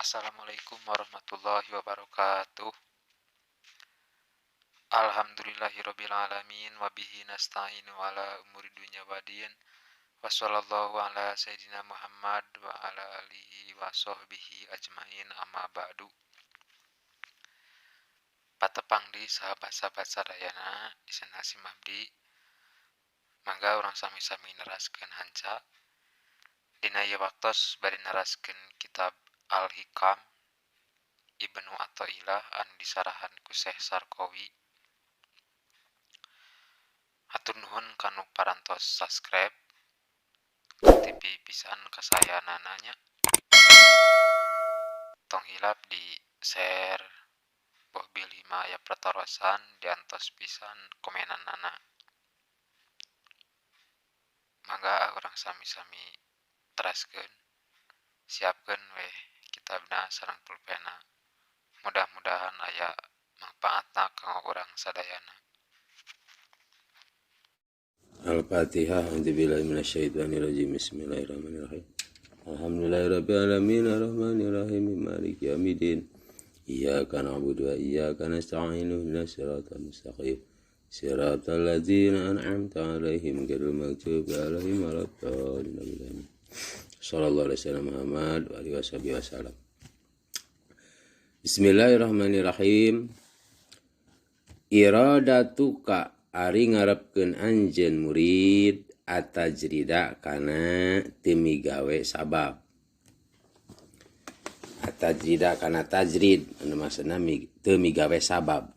Assalamualaikum warahmatullahi wabarakatuh. Alhamdulillahirabbil alamin wa bihi nasta'inu ala umuri dunya wadin. Wa sallallahu ala sayyidina Muhammad wa ala alihi wa sahbihi ajmain, amma ba'du. Patepang di sahabat-sahabat sadayana di sana Simabdi. Mangga urang sami-sami neraskeun hanca. Dina ieu waktos bade neraskeun kitab Al-Hikam Ibnu Athaillah anu disarahan ku Syekh Sarkowi. Hatur nuhun kanu parantos subscribe TV pisan kasayanana nya. Tong hilap di share boh bilih mah aya patarosan diantos pisan komenanana. Mangga urang sami-sami teraskeun, siapkeun weh kitabna sareng pulpena. Mudah-mudahan aya mangpaatna kanggo urang sadayana. Al-Fatihah. A'udzubillahi minasyaitonirrajim. Bismillahirrahmanirrahim. Alhamdulillahirabbil alamin arrahmanirrahim maliki yaumiddin. Iyyaka na'budu wa iyyaka nasta'in ihdinas siratal mustaqim. Siratal ladzina an'amta 'alaihim ghairil maghdubi 'alaihim waladdallin. Sallallahu alaihi wasallam Muhammad wa alihi wasallam. Bismillahirrahmanirrahim. Iradatuka ari ngarepkeun anjeun murid atajrida kana teu migawe sabab. Atajrida kana tajrid anu maksudna teu migawe sabab.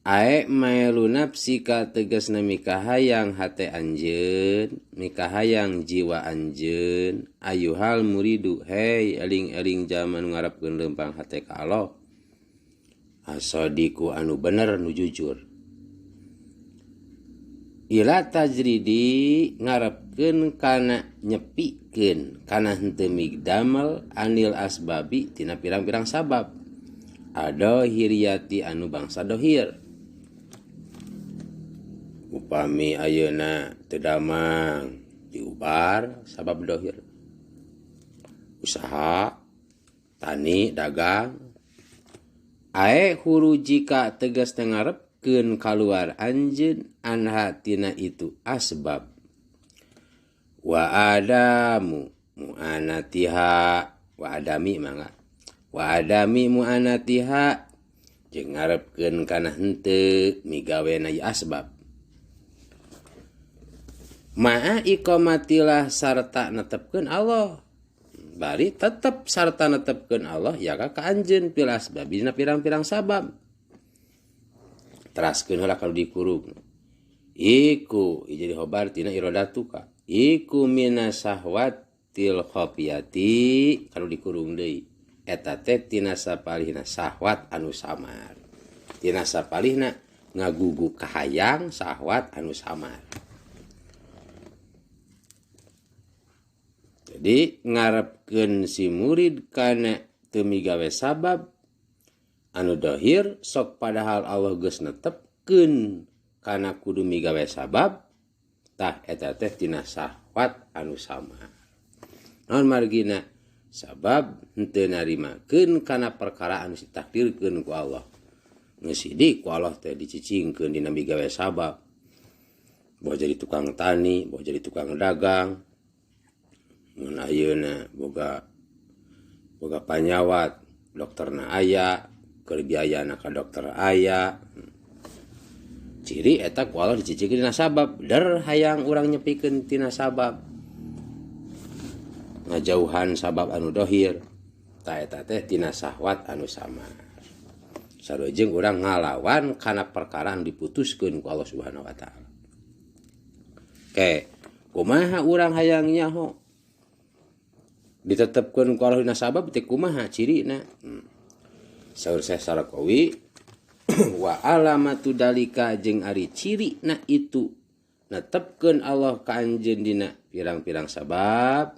Ae mailu nafsika tegasna mikahayang hate anjeun, mikahayang jiwa anjeun, ayuhal muridu hei eling-eling jaman ngarepkeun leumpang hate ka Allah. Asadiku anu bener nu jujur. Ila tajridi ngarepkeun kana nyepikeun kana henteu migdamel anil asbabi tina pirang-pirang sabab. Adohiriyati anu bangsa dohir. Upami ayeuna teu damang diubar sabab dohir. Usaha, tani, dagang. Ae hurujika tegas ngarepkeun kaluar anjeun anha tina itu asbab. Wa adamu muanatiha wa adami mangga. Wa adami muanatiha jeung ngarepkeun kana henteu migawena ieu asbab. Ma'a iqamatilah sarta netepkeun Allah. Bari tetep sarta netepkeun Allah ya ka anjeun pil asbab dina pirang-pirang sabab. Teraskeun heula kalau dikurung. Iku jadi khobar tina iradatuka. Iku minasahwatil khafiyati kalau dikurung deui. Eta teh tina sapalihna sahwat anu samar. Tina sapalihna ngagugu kahayang sahwat anu samar. Jadi ngarepkeun si murid kana teu migawe sabab anu dohir sok padahal Allah geus netepkeun kana kudu migawe sabab tah eta teh tina sahwat anu samar. Naon margina? Sabab henteu narimakeun kana perkara anu ditakdirkeun ku Allah. Geus sidik ku Allah teh dicicingkeun dina migawe sabab. Boh jadi tukang tani, boh jadi tukang dagang. Mun ayeuna boga panyawat, dokterna aya, keur biayana ka dokter aya. Ciri eta ku Allah dicicingkeun dina sabab, der hayang urang nyepikeun tina sabab. Ngajauhan sabab anu dohir, ta eta teh tina sahwat anu samar. Sarua jeung urang ngalawan kana perkara anu diputuskeun ku Allah Subhanahu wa taala. Ke, kumaha urang hayang nyaho? Ditetepkeun ku Allah dina sabab teh kumaha cirina? Saur Syekh Sarkowi wa alamatu dalika jeung ari cirina itu netepkeun Allah ka anjeun dina pirang-pirang sabab.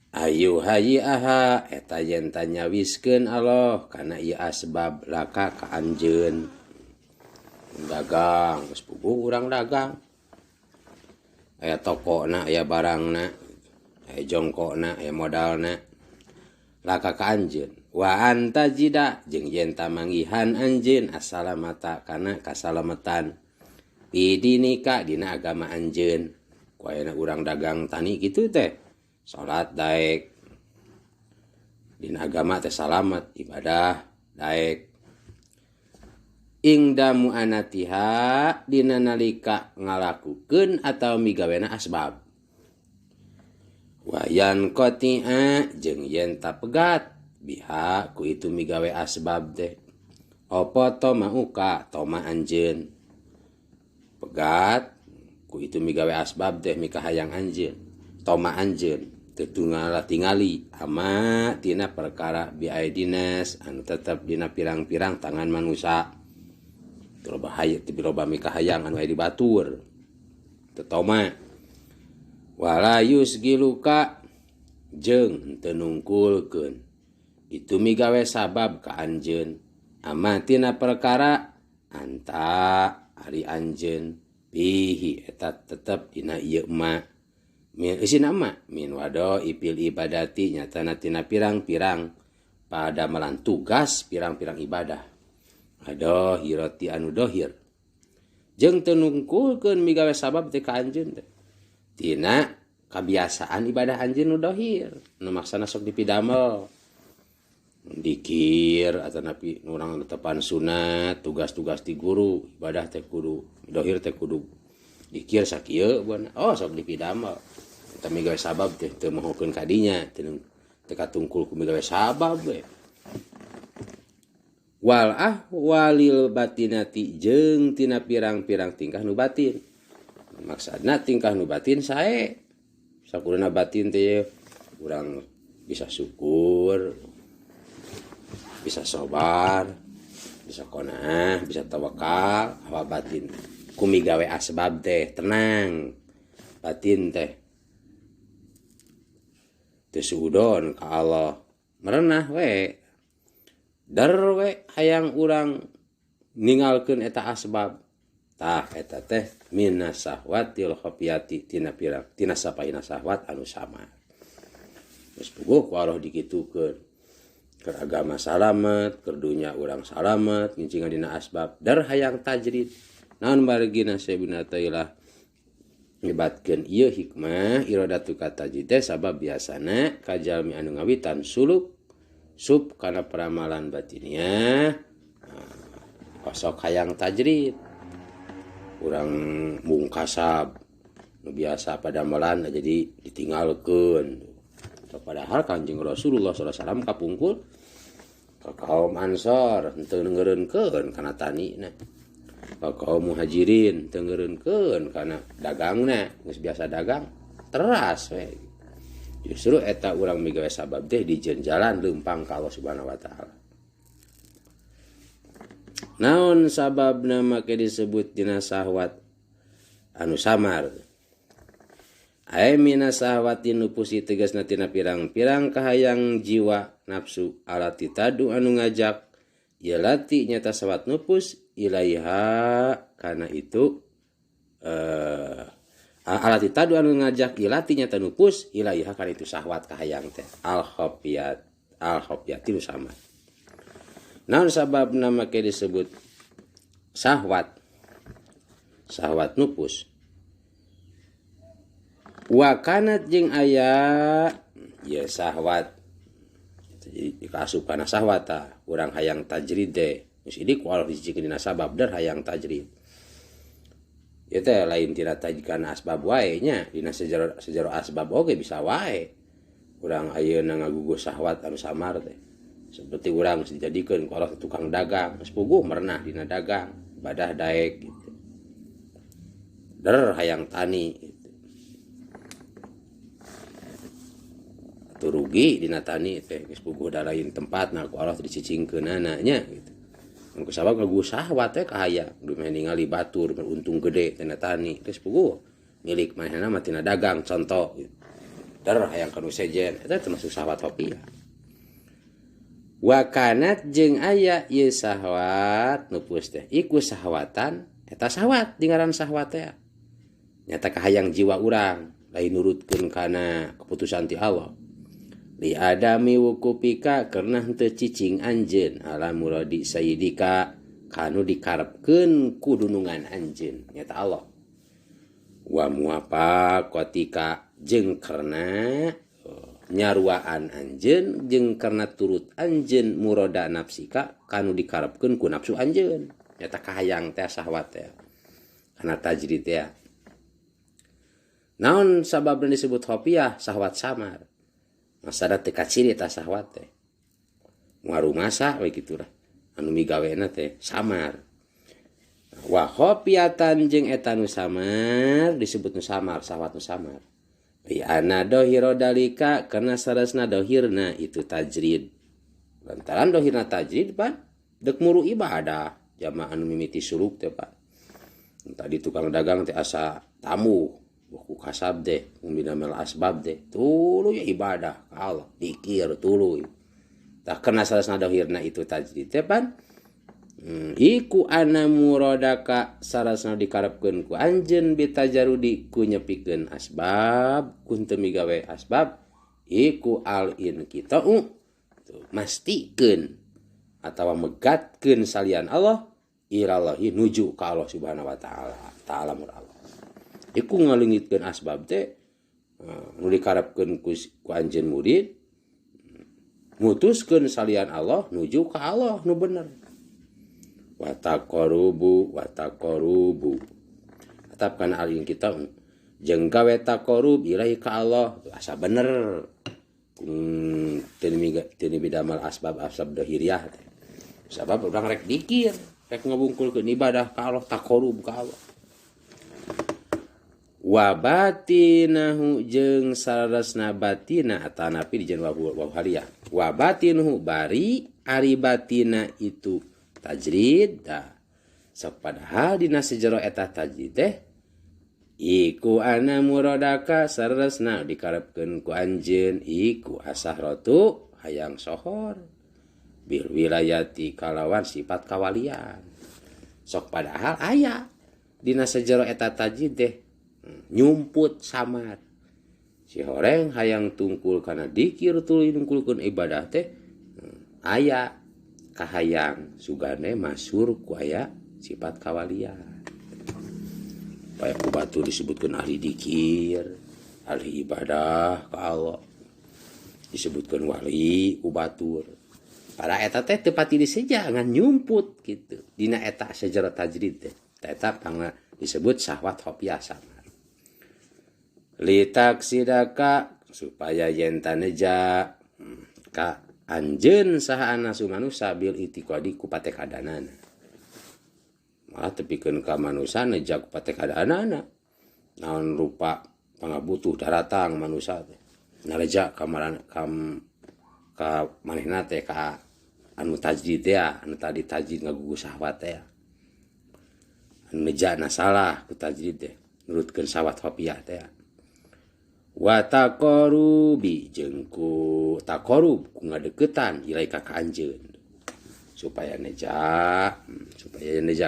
Ayu hayi aha eta yen tanyawiskeun Allah kana ieu asbab laka ka anjeun. Dagang geus puguh urang dagang. Aya tokona, aya barangna, aya jongkona, aya modalna. laka ka anjeun wa anta jida jeung yen tamanggihan anjeun assalamata kana kasalametan pidinika dina agama anjeun. Ku ayeuna urang dagang tani kitu teh salat daek dina agama teh salamet ibadah daek ingda mu'anatiha dina nalika ngalakukeun atawa migawena asbab wayan qoti'a jeung yen tapegat biha ku itu migawe asbab teh apa toma uka toma anjeun pegat ku itu migawe asbab teh mikahayang anjeun toma anjeun teu tunggal tingali ama tina perkara biaidinas anu tetep dina pirang-pirang tangan manusia. Teu loba hayang teu loba mikahayang anu aya di batur teu toma wala yusgiluka jeung teu nungkulkeun itu migawe sabab ka anjeun ama tina perkara anta ari anjeun pihi eta tetep dina ieu ma min eusina ma min wado ipil ibadati nyatana tina pirang-pirang pada melan tugas pirang-pirang ibadah adoh hiroti anu dohir jeung teu nungkulkeun migawe sabab teh ka anjeun teh tina kabiasaan ibadah anjeun nu dohir nu maksana sok dipidamel dikir atau napi urang tepan sunat tugas-tugas ti guru ibadah teh kudu dohir teh kudu dikir sakieu buana oh sok dipidamel eta migawe sabab teh teu mohokeun ka dinya teu katungkul ku migawe sabab we wal ahwalil batinati jeung tina pirang-pirang tingkah nu batin. Maksudna tingkah nu batin sae sakurna batin teh urang bisa syukur, bisa sabar, bisa qanaah, bisa tawakal, hawa batin ku migawe asbab teh tenang batin teh teu suudon ka Allah merenah we dar we hayang urang ningalkeun eta asbab. Tah eta teh minas sahwatil khafiyati tina pirang tina sapaina sahwat anu samar. Geus puguh ku Allah dikitukeun. Keur agama salamet, keur dunya urang salamet, ngincingan dina asbab dar hayang tajrid. Naon margina Syekh Athaillah nyebatkeun ieu hikmah iradatu katajrid teh sabab biasana ka jalmi anu ngawitan suluk sub kana peramalan batiniah osok hayang tajrid. Urang mungkasab nu biasa padamelan jadi ditinggalkeun. Padahal Kanjeng Rasulullah sallallahu alaihi wasallam kapungkur ka kaum Ansor henteu ngeureunkeun kana tanina. Ka kaum Muhajirin teu ngeureunkeun kana dagangna, geus biasa dagang teras we. Justru eta urang migawe sabab teh dijieun jalan leumpang ka Allah Subhanahu wa taala. Naon sababna make disebut dina sahwat anu samar? Ai mina sahwati nupusi tegasna tina pirang-pirang kahayang jiwa nafsu alati tadu anu ngajak yalati nyata sahwat nupus ilaiha kana itu alati tadu anu ngajak ilati nyata nupus ilaiha kana itu sahwat kahayang teh al khafiyat al khafiyati nu samar. Naon sababna make disebut sahwat sahwat nupus? Wa kanat jeung aya ya sahwat jadi kaasup kana sahwat tah urang hayang tajrid teh geus ieu ku Allah dijikeun dina sabab dar hayang tajrid ieu teh lain tina tajidkan asbab wae nya dina sejarah asbab oge bisa wae urang ayeuna ngaguguh sahwat anu samar teh seperti urang geus dijadikeun ku Allah tukang dagang geus puguh merenah dina dagang ibadah daek gitu der hayang tani gitu. Rugi dina tani teh geus puguh da lain tempatna ku Allah dicicingkeunana nya gitu. Mun ku sabab ngaguguh sahwat teh kahayang dumeh ningali batur untung gede tina tani geus puguh milik manehna mah tina dagang contoh gitu. Der hayang kanu sejen eta termasuk sahwat khafiyah. Wa kanat jeung aya ieu sahwat nupus teh iku sahwatan eta sahwat dingaran sahwat teh nyata kahayang jiwa urang lain nurutkeun kana keputusan ti Allah. Li adami wukufika karena henteu cicing anjeun ala muradi sayyidika kanu dikarepkeun ku dunungan anjeun nyata Allah. Wa muwafaqatika jeung karena nyaruaan anjeun jeung karena turut anjeun murada nafsika kanu dikarepkeun ku nafsu anjeun nyata kahayang teh syahwat teh kana tajrid teh. Naon sababna disebut khafiyah syahwat samar? Masada teu kaciri eta syahwat teh. Ngarumasa we kitu lah. Anu migawena teh samar. Wa khafiyatan jeung eta nu samar disebut nu samar syahwat nu samar. Li ana dohiro dalika karena sarasna dohirna itu tajrid. Lantaran dohirna tajrid pan dek muru ibadah jamaah anu mimiti suluk teh pak. Tadi tukang dagang teh asa tamu buku kasab deh, umbinamel asbab deh, tuluy ibadah ka Allah, dikir tuluy. Tah karena sarasna dohirna itu tajrid teh pan. Iku ana muradaka sarasna dikarepkeun ku anjeun bitajarudi ku nyepikeun asbab, ku teu migawe asbab, iku al in kita mastikeun atawa megatkeun salian Allah ilallahi nuju ka Allah Subhanahu wa taala, taala mur Allah. Iku ngalengitkeun asbab teh nu dikarepkeun ku anjeun murid mutuskeun salian Allah nuju ka Allah nu bener. Wataqarubu wataqarubu atap kana alin kita jeung gawe taqarub ilahi ka Allah asa bener teu midamal asbab asbab dahiriah teh sabab urang rek dikir rek ngabungkulkeun ibadah ka Allah taqarub ka Allah. Wa batinahu jeung sarasna batina atanapi dijen wa haliyah wa batinuhu bari ari batina itu tajrid dah. Sok padahal dina sejero eta tajrid teh iku ana muradaka sarasna dikarepkeun ku anjeun iku asahratu hayang sohor bil wilayati kalawan sifat kawalian. Sok padahal aya dina sejero eta tajrid teh nyumput samar si horeng hayang tungkul kana dikir tuluy nungkulkeun ibadah teh aya kahayang sugane masur ku aya sifat kawalian. Supaya ku batur disebutkeun ahli dikir, ahli ibadah ka Allah. Disebutkeun wali ku batur. Pada eta teh teu pati diseja ngan nyumput kitu. Dina eta sejarah tajrid teh. Eta pangna disebut syahwat khafiyah samar. Litaksidaka supaya yen taneja ka anjeun saha anasu manusa bil itiqadi ku patekadanana. Malah tepikeun ka manusa neja ku patekadanana. Naon rupa pangabutuh daratang manusa teh. Nareja ka ka manehna teh ka anu tajrid teh, anu tadi tajrid ngagugu syahwat teh. Anu nejana salah ku tajrid teh, nurutkeun syahwat khafiyah teh. Wa taqarubi jeung ku taqarub ku ngadeukeutan ilaika ka anjeun supaya neja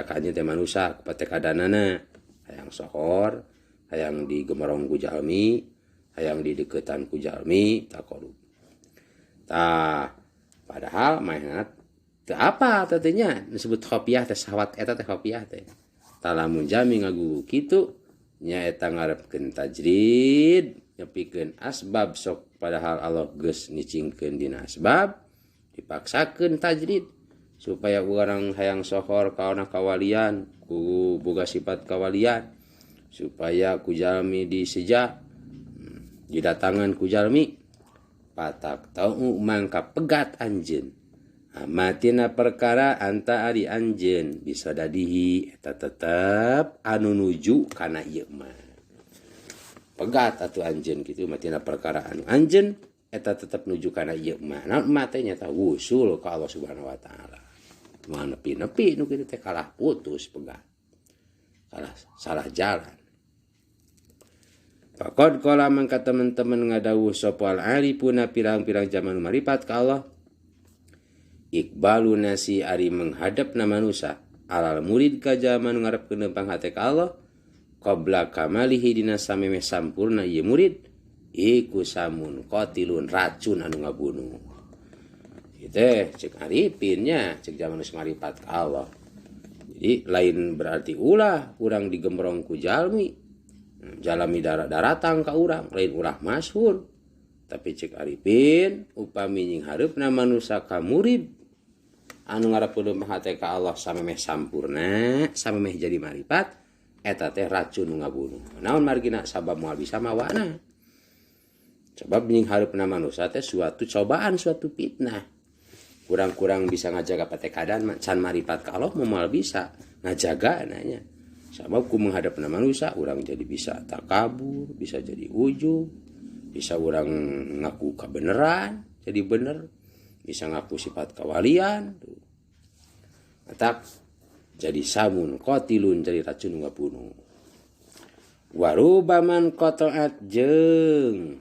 ka anjeun teh manusa ku patekadanana hayang sohor hayang digemerong ku jalmi hayang dideuketan ku jalmi taqarub. Tah padahal manehna teu apa teh nya disebut khafiyah teh syahwat eta teh khafiyah teh. Tah lamun jalmi ngagugu kitu nya eta ngarepkeun tajrid nyepikeun asbab sok padahal Allah geus nicingkeun dina asbab dipaksakeun tajrid supaya urang hayang sohor kaona kawalian ku boga sifat kawalian supaya ku jalmi diseja didatangan ku jalmi patak tau mangka pegat anjeun amatina perkara anta ari anjeun bisa dadihi eta tetep anu nuju kana ieu mah. Pegat atuh anjeun kitu matina perkara anu anjeun eta tetep nuju kana ieu mah. Naon mah teh nyata wusul ka Allah Subhanahu wa taala. Moal nepi-nepi nu kitu teh kalah putus pegat. Kalah salah jalan. Faqad qala mangka teman-teman ngadawuh sapa al arifuna pirang-pirang jaman maripat ka Allah. Iqbalu nasi ari menghadapna manusa alal murid ka jaman ngarepkeun lempang hate ka Allah. Qabla kamalihi dina samemeh sampurna ieu murid Iku samun qatilun racun anu ngabunuh. Ieu teh cek aripinnya, cek zaman geus maripat ka Allah. Jadi lain berarti ulah urang digembrong ku jalmi. Jalmi daratang ka urang, lain ulah masyhur. Tapi cek aripin upami nying hareupna manusa ka murid anu ngarep hate ka Allah samemeh sampurna, samemeh jadi maripat, eta teh racun nu ngabunuh. Naon margina sabab moal bisa mawana. Sebab nying hareupna manusa teh suatu cobaan, suatu fitnah. Kurang-kurang bisa ngajaga patekadan can maripat ka Allah moal bisa ngajaga nanya. Sabab ku menghadapna manusa urang jadi bisa takabur, bisa jadi ujub, bisa urang ngaku kebenaran jadi bener, bisa ngaku sifat kawalian tuh. Atak jadi samun qatilun jadi racun ngabunuh. Warubaman qata'at jeung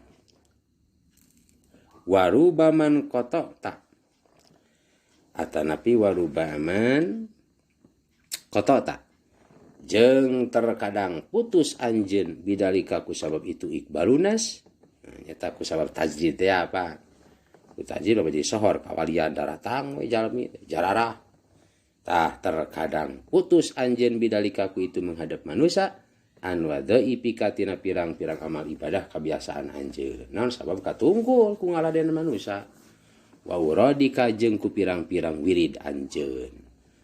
warubaman qata'ta atanapi warubaman qata'ta jeung terkadang putus anjeun bidalika ku sabab itu ikbalunas. Nah, nyata ku sabab tajdid teh apa? Ku tajdid loba jadi sohor kawalian daratang we jalmi jararah. Tah terkadang putus anjeun bidalika ku itu menghadap manusia an wadai pikatina pirang-pirang amal ibadah kebiasaan anjeun. Naon sabab katungkul ku ngaladen manusia. Wa uradika jeung ku pirang-pirang wirid anjeun.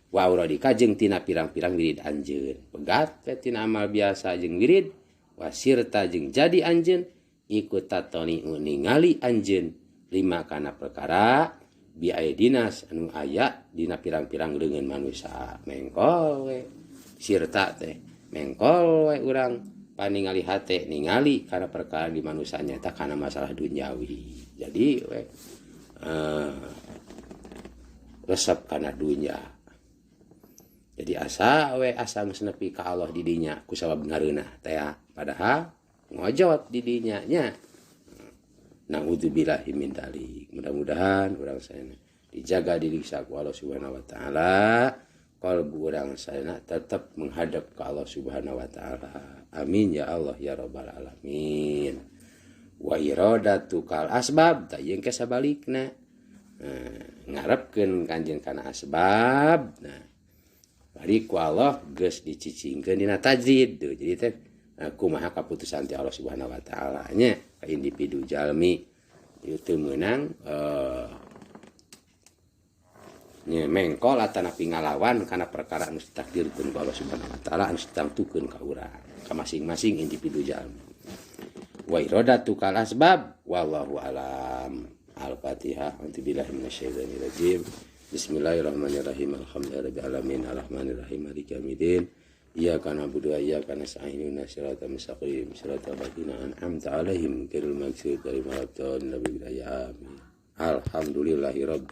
Wa uradika jeung tina pirang-pirang wirid anjeun. Pegat we tina amal biasa jeung wirid wasirta jeung jadi anjeun ikut tatoni ningali anjeun lima kana perkara biaya dinas anu aya dina pirang-pirang leungeun manusia. Mengkol we sirta teh mengkol we urang paningali hate ningali kana perkara di manusia nyata kana masalah duniawi. Jadi we resep kana dunya. Jadi asa we asa geus nepi ka Allah di dinya ku sabab ngareunah teh padahal ngojot di dinya nya. Na'udzubillahi min dzalik. Mudah-mudahan urang sadayana dijaga diri ku Allah Subhanahu wa taala, qalbu urang sadayana tetap menghadap ke Allah Subhanahu wa taala. Amin ya Allah ya rabbal alamin. Wa iradatu kal asbab ta jeung sabalikna. Nah, ngarepkeun kanjeun kana asbab. Nah, bari ku Allah geus dicicingkeun dina tajdid. Jadi teh kumaha kaputusan ti Allah Subhanahu wa taala nya ka individu jalmi ieu teu meunang nya mengkol atanapi ngalawan kana perkara anu ditakdirkeun ku Allah Subhanahu wa taala anu ditangtukeun ka urang ka masing-masing individu jalmi. Wa iradatu kal asbab wallahu alam. Al-Fatihah. A'udzubillahi minasyaitonirrajim. Bismillahirrahmanirrahim. Alhamdulillahirabbil alamin arrahmanirrahim maliki yaumiddin. Iyyaka na'budu wa iyyaka nasta'in ihdinas siratal mustaqim siratal ladzina an'amta 'alaihim ghairil maghdubi 'alaihim waladdallin. Amin. Alhamdulillahirabbil